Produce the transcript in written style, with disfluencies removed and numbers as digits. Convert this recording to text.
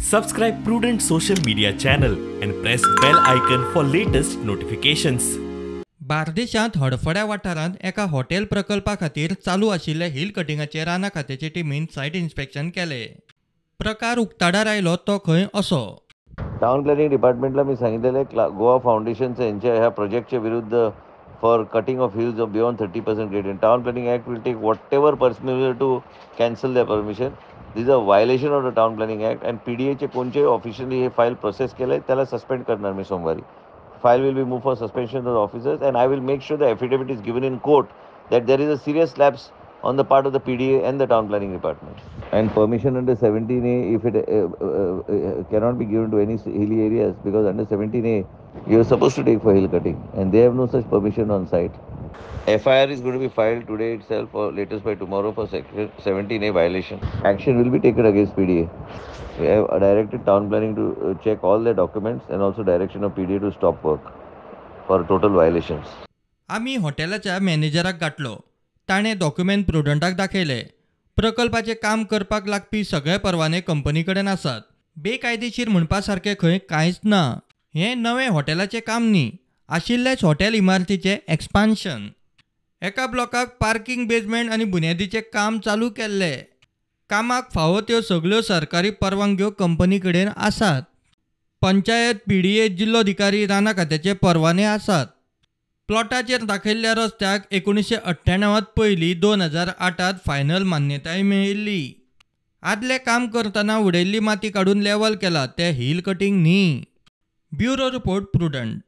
Subscribe Prudent social media channel and press bell icon for latest notifications. बार्देशांत हडफड्या वाठारांत एका hotel प्रकल्पा खातीर चालू आशिल्ल्या हिल कटिंगाचे राना खात्याचे टिमीन सायट इन्स्पेक्शन केले. प्रकार उक्ताडार आयलो तो खंय असो. टाउन प्लॅनिंग डिपार्टमेंटला मी सांगितलेलं आहे, गोवा फाउंडेशनचं यांच्या ह्या प्रोजेक्टच्या विरुद्ध for cutting of hills of beyond 30% gradient. Town Planning Act will take whatever personnel to cancel the permission. This a violation of the Town Planning Act. And PDA कोणचे ऑफिशियली हे file process केलं आहे त्याला suspend करणार मी सोमवारी. File will be move for suspension of the officers and I will make sure the affidavit is given in court that there is a serious lapse on the part of the PDA and the Town Planning Department. And permission under 17A, if it cannot be given to any hilly areas, because under 17A you are supposed to take for hill cutting and they have no such permission on site. FIR is going to be filed today itself or latest by tomorrow for section 17A violation. Action will be taken against PDA. We have directed Town Planning to check all their documents and also direction of PDA to stop work for total violations. आमी हॉटेलाच्या मॅनेजराक गाठलो. ताणें document प्रुडंटाक दाखयले. प्रकल्पाचें काम करपाक लागपी सगळे परवाने company कडेन आसात. बेकायदेशीर म्हणपा सारकें खंय कांयच ना. हें नवें हॉटेलाचें काम न्ही, आशिल्लेच हॉटेल इमारतीचें एक्सपान्शन. एका ब्लॉकाक पार्किंग बेजमेंट आनी बुन्यादीचें काम चालू केल्लें. कामाक फावो त्यो सगल्यो सरकारी परवानग्यो कंपनी कडेन आसात. पंचायत, PDA, जिल्लोधिकारी, राना खात्याचे परवाने आसात. प्लॉटाचेर दाखयल्ल्या रस्त्याक 1998 पयलीं 2008 फायनल मान्यताय मेळिल्ली. आदलें काम करतना उडयल्ली माती काडून लेवल केला, तें हिल कटिंग न्ही. Bureau report, Prudent.